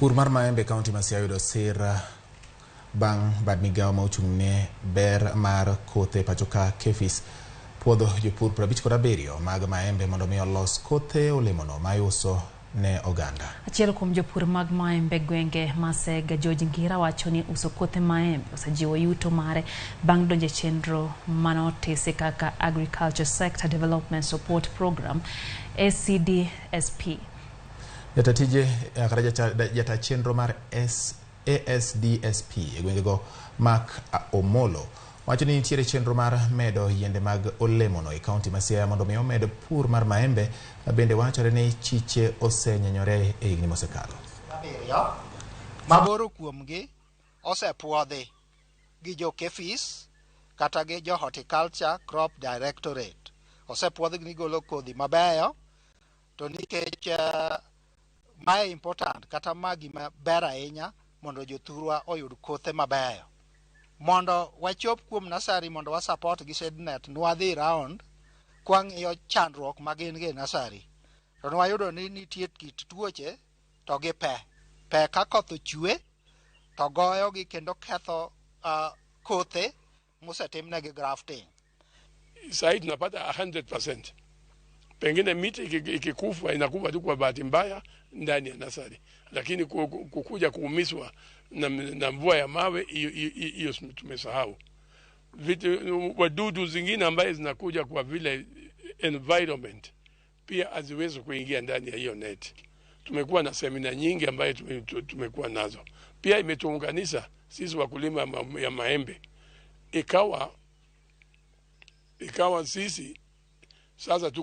Pur mar maembe e kaunti ma Siaya oyudo sir bang' bad migawo ma ochung' ne ber mar kothe e pachoka KEPHIS puodho jopur 57 mag maembe mondo mi olos kothe olemono ma iuso ne oganda. Achiel kuom jopur mag maembe gwenge ma Sega George Ngira wacho ni uso kothe maembe osejiwo yuto mare bang' donjo e chenro manotisi kaka Agriculture Sector Development Support Program ACDSP. Jata tije kata jata chenro mar ASDSP e gwengego Mark Omolo wacho ni nitiere chenro mar medo yiende mag olemono e kaunti ma Siaya mondo mi omed pur mar maembe ma bende wachore ni chiche osenyenyore e higni mosekalo. Abiriyo maboro kuomgi osepuodhi gi jo KEPHIS kata gi jo Horticulture Crop Directorate. Osepuodhgi ni golo kodhi mabeyo to nikech mae important kata ma gima ber ahinya mondo jothurwa oyud kothe mabeyo. Mondo wachop kuom nursery mondo wa support gi shade net nwadhi round kwang'iyo chandruok ma gin go e nursery. To nwayudo ni nitie kit tuoche to gi pe. Pe ka koth ochwe to goyogi kendo ketho kothe mosetimnegi grafting. Sahii tunapata 100%. Pengine miti ikikufa inakufa tu kwa bahati mbaya ndani ya nasari, lakini kukuja kuumizwa na mvua ya mawe hiyo tumesahau. Vitu wadudu zingine ambaye zinakuja kwa vile environment pia haziwezi kuingia ndani ya hiyo net. Tumekuwa na semina nyingi ambaye tumekuwa nazo, pia imetuunganisha sisi wakulima ya maembe, ikawa sisi sasa tuko